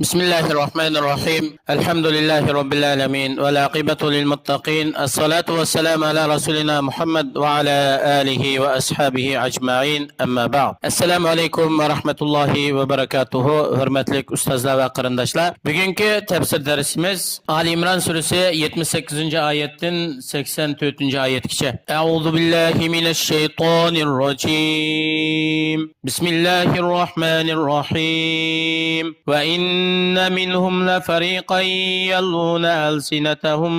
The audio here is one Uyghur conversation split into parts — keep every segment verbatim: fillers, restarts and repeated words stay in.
بسم الله الرحمن الرحيم. الحمد لله رب العالمين. والعاقبة للمتقين. الصلاة والسلام على رسولنا محمد وعلى آله وأصحابه أجمعين. أما بعد. السلام عليكم ورحمة الله وبركاته. ھۆرمەتلىك ئۇستازلار ۋە قېرىنداشلار، بۈگۈنكى تەپسىر دەرسىمىز ئالى ئىمران سۈرىسى يەتمىش سەككىزىنچى ئايەتتىن سەكسەن تۆتىنچى ئايەتكىچە. أعوذ بالله من الشيطان الرجيم. بسم الله الرحمن الرحيم. وإن منهم لفريقا يلوون ألسنتهم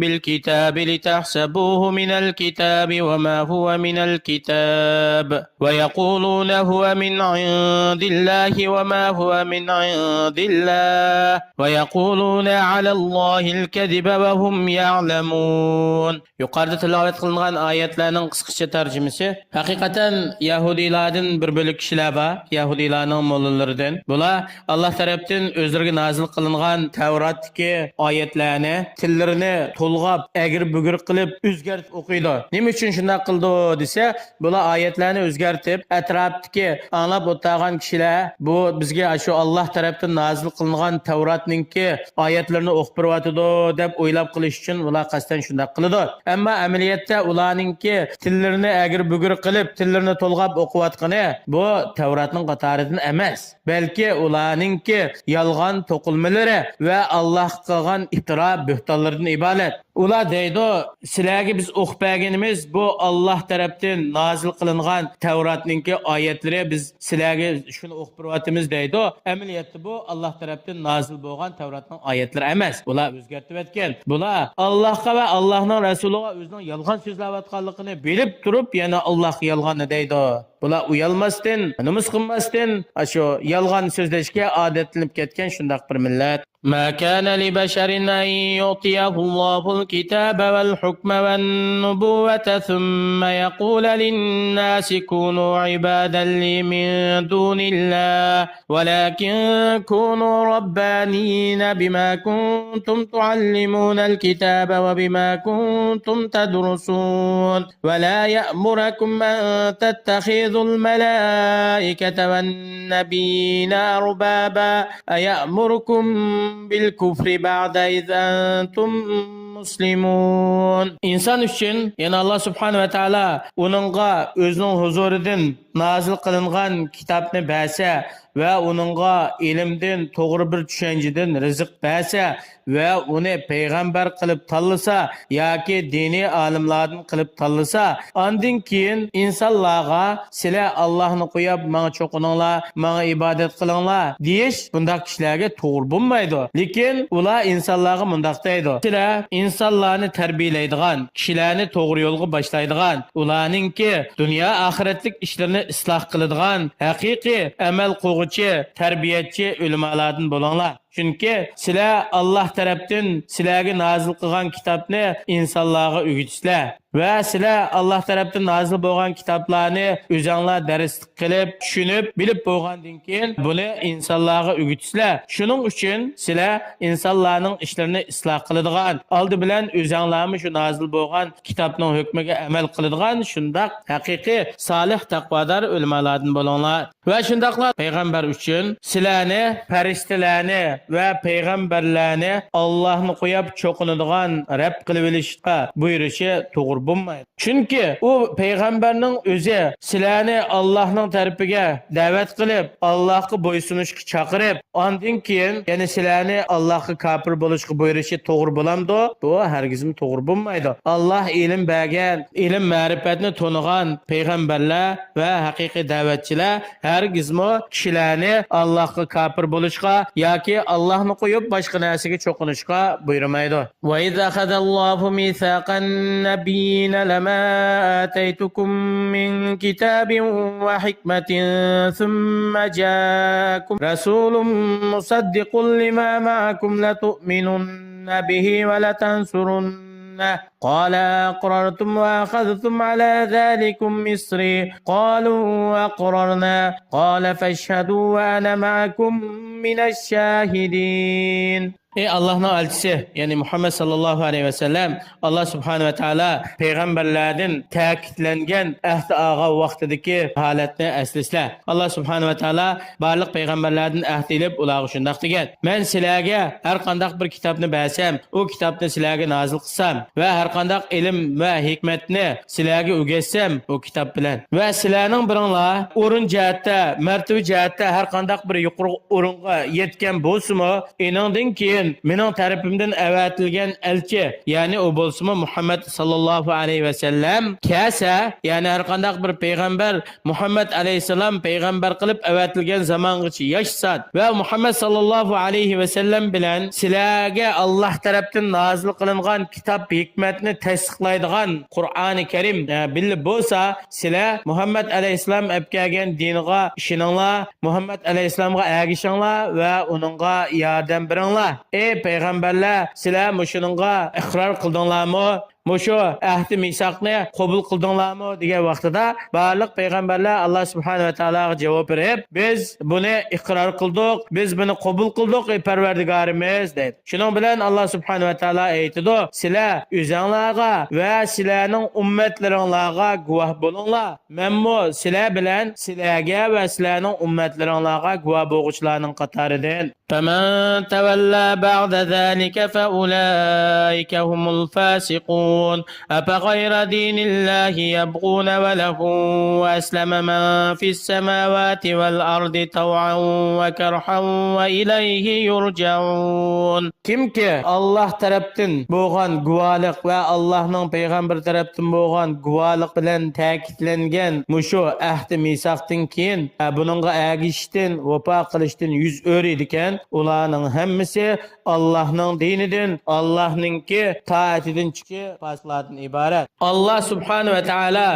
بالكتاب لتحسبوه من الكتاب وما هو من الكتاب ويقولون هو من عند الله وما هو من عند الله ويقولون على الله الكذب وهم يعلمون. يۇقىرىدا تىلاۋەت قىلىنغان ئايەتلەرنىڭ قىسقىچە تەرجىمىسى. ھەقىقەتەن يەھۇدىيلاردىن بىر بۆلەك كىشىلەر بار، يەھۇدىيلارنىڭ موللىلىرىدىن. بۇلار ئاللا تەرەپتىن ئۆزلىرىگە نازىل قىلىنغان تەۋراتتىكى ئايەتلەرنى تىللىرىنى تولغاپ، ئەگرى-بۈگرى قىلىپ ئۆزگەرتىپ ئوقۇيدۇ. نېمە ئۈچۈن شۇنداق قىلىدۇ دېسە، بۇلار ئايەتلەرنى ئۆزگەرتىپ، ئەتراپتىكى ئاڭلاپ ئولتۇرغان كىشىلەر بۇ بىزگە ئاشۇ ئاللا تەرەپتىن نازىل قىلىنغان تەۋراتنىڭكى ئايەتلىرىنى ئوقۇپ بېرىۋاتىدۇ دەپ ئويلاپ قېلىش ئۈچۈن ئۇلار قەستەن شۇنداق قىلىدۇ. ئەمما ئەمەلىيەتتە ئۇلارنىڭكى تىللىرىنى ئەگرى-بۈگرى قىلىپ، تىللىرىنى تولغاپ ئوقۇۋاتقىنى بۇ تەۋراتنىڭ قاتارىدىن ئەمەس، بەلكى ئۇلارنىڭكى يالغان توقۇلمىلىرى ۋە ئاللاھقا قىلغان ئىپتىرا، بۆھتانلىرىدىن ئىبارەت. ئۇلار دەيدۇ، سىلەرگە بىز ئوقۇپ بەرگىنىمىز بۇ ئاللا تەرەپتىن نازىل قىلىنغان تەۋراتنىڭكى ئايەتلىرى، بىز سىلەرگە شۇنى ئوقۇپ بېرىۋاتىمىز دەيدۇ. ئەمەلىيەتتە بۇ ئاللا تەرەپتىن نازىل بولغان تەۋراتنىڭ ئايەتلىرى ئەمەس. ئۇلار ئۆزگەرتىۋەتكەن. بۇلار ئاللاھقا ۋە ئاللاھنىڭ رەسۇلىغا ئۆزىنىڭ يالغان سۆزلەۋاتقانلىقىنى بىلىپ تۇرۇپ يەنە ئاللاھقا يالغاننى دەيدۇ. بۇلار ئۇيالماستىن، نومۇس قىلماستىن ئاشۇ يالغان سۆزلەشكە ئادەتلىنىپ كەتكەن شۇنداق بىر مىللەت. ما كان لبشر أن يؤتيه الله الكتاب والحكم والنبوة ثم يقول للناس كونوا عبادا لي من دون الله ولكن كونوا ربانيين بما كنتم تعلمون الكتاب وبما كنتم تدرسون ولا يأمركم أن تتخذوا الملائكة والنبيين أربابا أيأمركم بالكفر بعد إذ أنتم مسلمون. ئىنسان ئۈچۈن، يەنى ئاللا سۇبھانەھۇ ۋە تائالا ئۇنىڭغا ئۆزىنىڭ ھۇزۇرىدىن نازىل قىلىنغان كىتابنى بەرسە ۋە ئۇنىڭغا ئىلىمدىن، توغرا بىر چۈشەنچىدىن رىزىق بەرسە ۋە ئۇنى پەيغەمبەر قىلىپ تاللىسا ياكى دىنىي ئالىملاردىن قىلىپ تاللىسا، ئاندىن كېيىن ئىنسانلارغا، سىلەر ئاللاھنى قويۇپ ماڭا چوقۇنۇڭلار، ماڭا ئىبادەت قىلىڭلار دېيىش بۇنداق كىشىلەرگە توغرا بولمايدۇ. لېكىن ئۇلار ئىنسانلارغا مۇنداق دەيدۇ، سىلەر ئىنسانلارنى تەربىيەلەيدىغان، كىشىلەرنى توغرا يولغا باشلايدىغان، ئۇلارنىڭكى دۇنيا ئاخىرەتلىك ئىشلىرىنى ئىسلاھ قىلىدىغان ھەقىقىي ئەمەل قىلغۇچى، تەربىيەچى ئۆلىمالاردىن بولۇڭلار. چۈنكى سىلەر ئاللا تەرەپتىن سىلەرگە نازىل قىلغان كىتابنى ئىنسانلارغا ئۆگىتىسىلەر ۋە سىلەر ئاللا تەرەپتىن نازىل بولغان كىتابلارنى ئۆزەڭلار دەرسلىك قىلىپ، چۈشىنىپ، بىلىپ بولغاندىن كېيىن بۇنى ئىنسانلارغا ئۆگىتىسىلەر. شۇنىڭ ئۈچۈن سىلەر ئىنسانلارنىڭ ئىشلىرىنى ئىسلاھ قىلىدىغان، ئالدى بىلەن ئۆزەڭلارمۇ شۇ نازىل بولغان كىتابنىڭ ھۆكمىگە ئەمەل قىلىدىغان شۇنداق ھەقىقىي سالىھ تەقۋادار ئۆلىمالاردىن بولۇڭلار. ۋە شۇنداقلا پەيغەمبەر ئۈچۈن سىلەرنى پەرىشتىلەرنى ۋە پەيغەمبەرلەرنى ئاللاھنى قويۇپ چوقۇنىدىغان رەب قىلىۋېلىشقا بۇيرۇشى توغرا بولمايدۇ. چۈنكى ئۇ پەيغەمبەرنىڭ ئۆزى سىلەرنى ئاللاھنىڭ تەرىپىگە دەۋەت قىلىپ، ئاللاھقا بويسۇنۇشقا چاقىرىپ، ئاندىن كېيىن يەنە سىلەرنى ئاللاھقا كاپىر بولۇشقا بۇيرۇشى توغرا بولامدۇ؟ بۇ ھەرگىزمۇ توغرا بولمايدۇ. ئاللاھ ئىلىم بەرگەن، ئىلىم مەرىپەتنى تونۇغان پەيغەمبەرلەر ۋە ھەقىقىي دەۋەتچىلەر ھەرگىزمۇ كىشىلەرنى ئاللاھقا كاپىر بولۇشقا ياكى ئاللاھنى قويۇپ باشقا نەرسىگە چوقۇنۇشقا بۇيرۇمايدۇ. وإذ أخذ الله ميثاق النبيين لما آتيتكم من كتاب وحكمة ثم جاءكم رسول مصدق لما معكم لتؤمنن به ولتنصرنه قال أقررتم وأخذتم على ذلكم إصري قالوا أقررنا قال فاشهدوا وأنا معكم من الشاهدين. ئەي ئاللاھنىڭ ئەلچىسى، يەنى مۇھەممەد ساللاللاھۇ ئەلەيھى ۋەسەللەم، ئاللا سۇبھانەھۇ ۋە تائالا پەيغەمبەرلەردىن تەكىتلەنگەن ئەھدى ئالغان ۋاقتىدىكى ھالەتنى ئەسلىسىلە. ئاللا سۇبھانەھۇ ۋە تائالا بارلىق پەيغەمبەرلەردىن ئەھدى ئېلىپ، ئۇلارغا شۇنداق دېگەن: مەن سىلەرگە ھەر قانداق بىر كىتابنى بەرسەم، ئۇ كىتابنى سىلەرگە نازىل قىلسام ۋە ھەر قانداق ئىلىم ۋە ھېكمەتنى سىلەرگە ئۆگەتسەم، ئۇ كىتاب بىلەن، ۋە سىلەرنىڭ بىرىڭلار ئورۇن جەھەتتە، مەرتىۋە جەھەتتە ھەر قانداق بىر يۇقىرى ئورۇنغا يەتكەن بولسىمۇ، ئېنىڭدىن كېيىن مېنىڭ تەرىپىمدىن ئەۋەتىلگەن ئەلچى، يەنى ئۇ بولسىمۇ مۇھەممەد ساللاللاھۇ ئەلەيھى ۋەسەللەم كەلسە، يەنى ھەر قانداق بىر پەيغەمبەر مۇھەممەد ئەلەيھىسسالام پەيغەمبەر قىلىپ ئەۋەتىلگەن زامانغىچە ياشىسا ۋە مۇھەممەد ساللاللاھۇ ئەلەيھى ۋەسەللەم بىلەن سىلەرگە ئاللا تەرەپتىن نازىل قىلىنغان كىتاب ھېكمەتنى تەستىقلايدىغان قۇرئانى كەرىم، ئە، بىللە بولسا، سىلەر مۇھەممەد ئەلەيھىسسالام ئەپكەلگەن دىنغا ئىشىنىڭلار، مۇھەممەد ئەلەيھىسسالامغا ئەگىشىڭلار ۋە ئۇنىڭغا ياردەم بېرىڭلار. ئەي پەيغەمبەرلەر، سىلەر مۇشۇنىڭغا ئىقرار قىلدىڭلارمۇ؟ مۇشۇ ئەھدى مىساقنى قوبۇل قىلدىڭلارمۇ؟ دېگەن ۋاقتىدا بارلىق پەيغەمبەرلەر ئاللا سۇبھانەھۇ ۋە تائالاغا جاۋاب بېرىپ، بىز بۇنى ئىقرار قىلدۇق، بىز بۇنى قوبۇل قىلدۇق، ئەي پەرۋەردىگارىمىز، دەيدۇ. شۇنىڭ بىلەن ئاللا سۇبھانەھۇ ۋە تائالا ئېيتىدۇ، سىلەر ئۆزەڭلارغا ۋە سىلەرنىڭ ئۈممەتلىرىڭلارغا گۇۋاھ بولۇڭلار. مەنمۇ سىلەر بىلەن سىلەرگە ۋە سىلەرنىڭ ئۈممەتلىرىڭلارغا گۇۋاھ بولغۇچىلارنىڭ قاتارىدىن. فمن تولى بعد ذلك فأولئك هم الفاسقون. أفغير دين الله يبغون وله أسلم من في السماوات والأرض طوعا وكرها وإليه يرجعون. كىمكى ئاللا تەرەپتىن بولغان گۇۋاھلىق ۋە ئاللانىڭ پەيغەمبىرى تەرەپتىن بولغان گۇۋاھلىق بىلەن تەكىتلەنگەن مۇشۇ ئەھدى مىساقتىن كېيىن، ئە، بۇنىڭغا ئەگىشىشتىن، ۋاپا قىلىشتىن يۈز ئۆرۈيدىكەن، ئۇلارنىڭ ھەممىسى ئاللانىڭ دىنىدىن، ئاللانىڭكى تائىتىدىن چىقىشى پاسىقلاردىن ئىبارەت. ئاللا سۇبھانەھۇ ۋە تائالا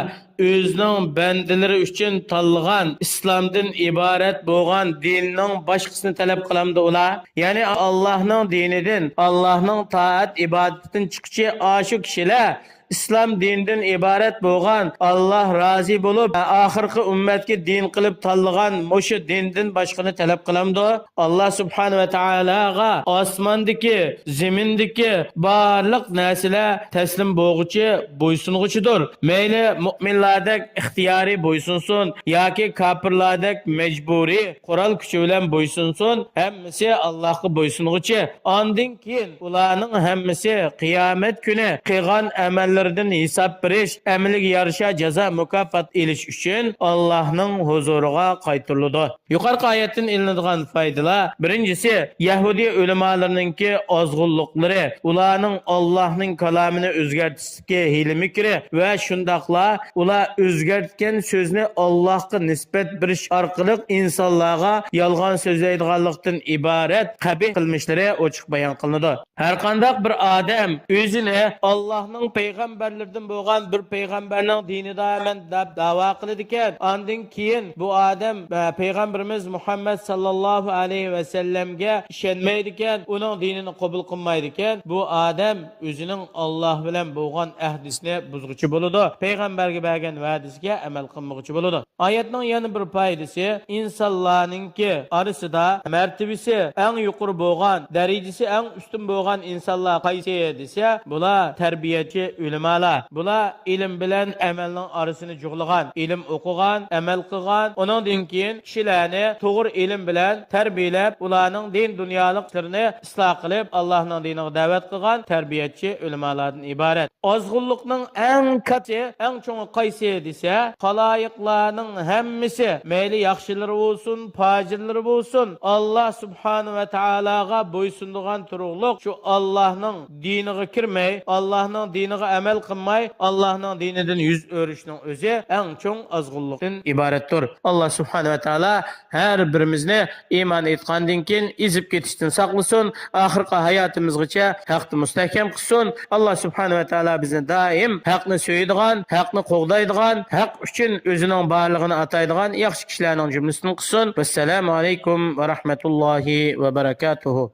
ئۆزىنىڭ بەندىلىرى ئۈچۈن تاللىغان ئىسلامدىن ئىبارەت بولغان دىننىڭ باشقىسىنى تەلەپ قىلامدۇ ئۇلار؟ يەنى ئاللانىڭ دىنىدىن، ئاللانىڭ تائەت ئىبادىتىدىن چىققۇچى ئاشۇ كىشىلەر ئىسلام دىنىدىن ئىبارەت بولغان، ئاللا رازى بولۇپ، ئاخىرقى ئۈممەتكە دىن قىلىپ تاللىغان مۇشۇ دىندىن باشقىنى تەلەپ قىلامدۇ؟ ئاللا سۇبھانەھۇ ۋە تائالاغا ئاسماندىكى، زېمىندىكى بارلىق نەرسىلەر تەسلىم بولغۇچى، بويسۇنغۇچىدۇر. مەيلى مۇئمىنلاردەك ئىختىيارىي بويسۇنسۇن ياكى كاپىرلاردەك مەجبۇرىي قورال كۈچى بىلەن بويسۇنسۇن، ھەممىسى ئاللاغا بويسۇنغۇچى. ئاندىن كېيىن ئۇلارنىڭ ھەممىسى قىيامەت كۈنى قىلغان ئەمەللىرىدىن ھېساب بېرىش، ئەمىلىگە يارىشا جازا مۇكاپات ئېلىش ئۈچۈن ئاللاھنىڭ ھۇزۇرىغا قايتۇرۇلىدۇ. يۇقىرىقى ئايەتتىن ئېلىنىدىغان پايدىلار، بىرىنچىسى، يەھۇدىي ئۆلىمالىرىنىڭكى ئازغۇنلۇقلىرى، ئۇلارنىڭ ئاللاھنىڭ كالامىنى ئۆزگەرتىشتىكى ھىيلە-مىكرى ۋە شۇنداقلا ئۇلار ئۆزگەرتكەن سۆزنى ئاللاھقا نىسبەت بېرىش ئارقىلىق ئىنسانلارغا يالغان سۆزلەيدىغانلىقتىن ئىبارەت قەبىھ قىلمىشلىرى ئوچۇق بايان قىلىنىدۇ. ھەرقانداق بىر ئادەم ئۆزىنى ئاللاھنىڭ پەيغەمبەرلىرىدىن بولغان بىر پەيغەمبەرنىڭ دىنىدامەن دەپ دەۋا قىلىدىكەن، ئاندىن كېيىن بۇ ئادەم، ئە، پەيغەمبىرىمىز مۇھەممەد ساللاللاھۇ ئەلەيھى ۋەسەللەمگە ئىشەنمەيدىكەن، ئۇنىڭ دىنىنى قوبۇل قىلمايدىكەن، بۇ ئادەم ئۆزىنىڭ ئاللاھ بىلەن بولغان ئەھدىسىنى بۇزغۇچى بولىدۇ، پەيغەمبەرگە بەرگەن ۋەدىسىگە ئەمەل قىلمىغۇچى بولىدۇ. ئايەتنىڭ يەنە بىر پايدىسى، ئىنسانلارنىڭكى ئارىسىدا مەرتىۋىسى ئەڭ يۇقىرى بولغان، دەرىجىسى ئەڭ ئۈستۈن بولغان ئىنسانلار قايسى دېسە، بۇلار تەربىيەچى ئۆلىمالار. بۇلار ئىلىم بىلەن ئەمەلنىڭ ئارىسىنى جۇغلىغان، ئىلىم ئوقۇغان، ئەمەل قىلغان، ئۇنىڭدىن كېيىن كىشىلەرنى توغرا ئىلىم بىلەن تەربىيەلەپ، ئۇلارنىڭ دىن دۇنيالىق ئىشلىرىنى ئىسلاھ قىلىپ، ئاللاھنىڭ دىنىغا دەۋەت قىلغان تەربىيەچى ئۆلىمالاردىن ئىبارەت. ئازغۇنلۇقنىڭ ئەڭ كاتتىسى، ئەڭ چوڭى قايسى دېسە، خالايىقلارنىڭ ھەممىسى، مەيلى ياخشىلىرى بولسۇن، پاجىرلىرى بولسۇن، ئاللا سۇبھانە ۋە تائالاغا بويسۇنىدىغان تۇرۇقلۇق شۇ ئاللاھنىڭ دىنىغا كىرمەي، ئاللاھنىڭ دىنىغا ئەمەل قىلماي، ئاللاھنىڭ دىنىدىن يۈز ئۆرۈشنىڭ ئۆزى ئەڭ چوڭ ئازغۇنلۇقتىن ئىبارەتتۇر. ئاللا سۇبھانە ۋە تائالا ھەر بىرىمىزنى ئىمان ئېيتقاندىن كېيىن ئېزىپ كېتىشتىن ساقلىسۇن، ئاخىرقى ھاياتىمىزغىچە ھەقتە مۇستەھكەم قىلسۇن. ئاللا سۇبھانە ۋە تائالا بىزنى دائىم ھەقنى سۆيىدىغان، ھەقنى قوغدايدىغان، ھەق ئۈچۈن ئۆزىنىڭ بارلىقىنى ئاتايدىغان ياخشى كىشىلەرنىڭ جۈملىسىدىن قىلسۇن. ۋەسسالامۇ ئەلەيكۇم ۋە رەھمەتۇللاھى ۋە بەرەكاتۇھۇ.